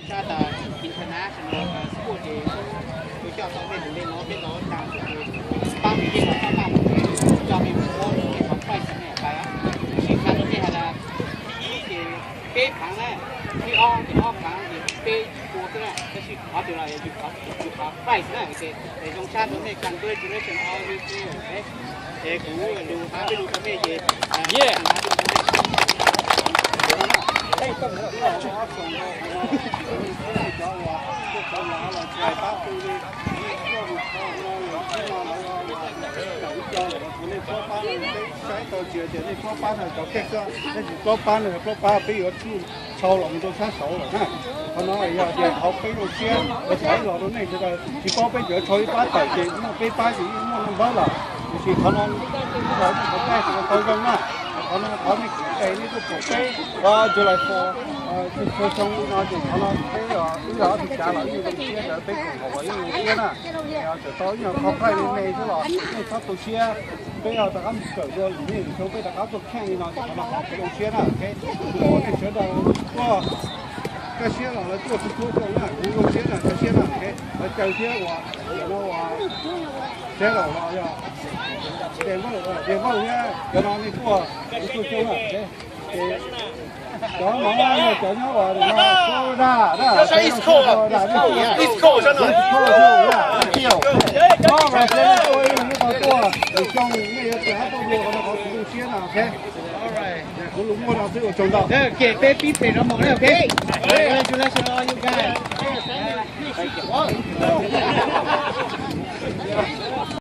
Sab tas international sport ces kuv coj tau tej tus dej no peb tau tag ces pab peb yeej los txaj maj mus ces coj peb mus muab qhov prize ne pais. Tab sis qhia rau nej hais tias thib ib ces peb phav na, thib ob ces ob phav ces peb tsis pua xwb na, tab sis qhov twg los yog yus qhov prize na. Ces zoo sab rau nej, congratulations all of you. Ces kuv lus hab peb lus rau nej ces Plaub pab no, plaub pab peb yuav tsuj tshau los mus rau sab saud lawm na. Qhov no yog tias qhov peb zoo siab, lawv txhais los rau nej sawv daws tsis paub peb yuav tshau ib pab tawm ces muaj peb pab ces yeej muaj npawb lawm. Tiam sis qhov no, qhov no qhov nej kuj tes nej tuaj pom peb, July four, txhua xyoo li no ces qhov no peb wb los ob tug cav los yeej zoo siab ntawd peb koom haum los yeej zoo siab na. Txawm tau ib nyuag qhov phaij me me xwb los nej txhob tu siab, peb rov qab mus kawm dua lwm niaj lwm xyoo peb rov qab tuaj kheej li no ces qhov no qhov zoo siab na. Kuv thov nej sawv daws tuaj kaj siab los lawv tuaj txhua txhua xyoo na, kuv zoo siab na, kaj siab na. Lawv caw thiab uas no uas Seattle los yog Denver, Denver thiab cov no nej tuaj txhua txhua xyoo na. Cov no yog cov nyob uas Florida na, East Coast, East Coast, East Coast, East Coast, East Coast, tuaj lwm xyoo nej yuav txawm tuaj dua qhov no qhov kuv zoo siab na, ok. Kuv lus muaj no xwb, ua tsaug ntau. Ces peb pib pem no mus, ok. Congratulations all you guys.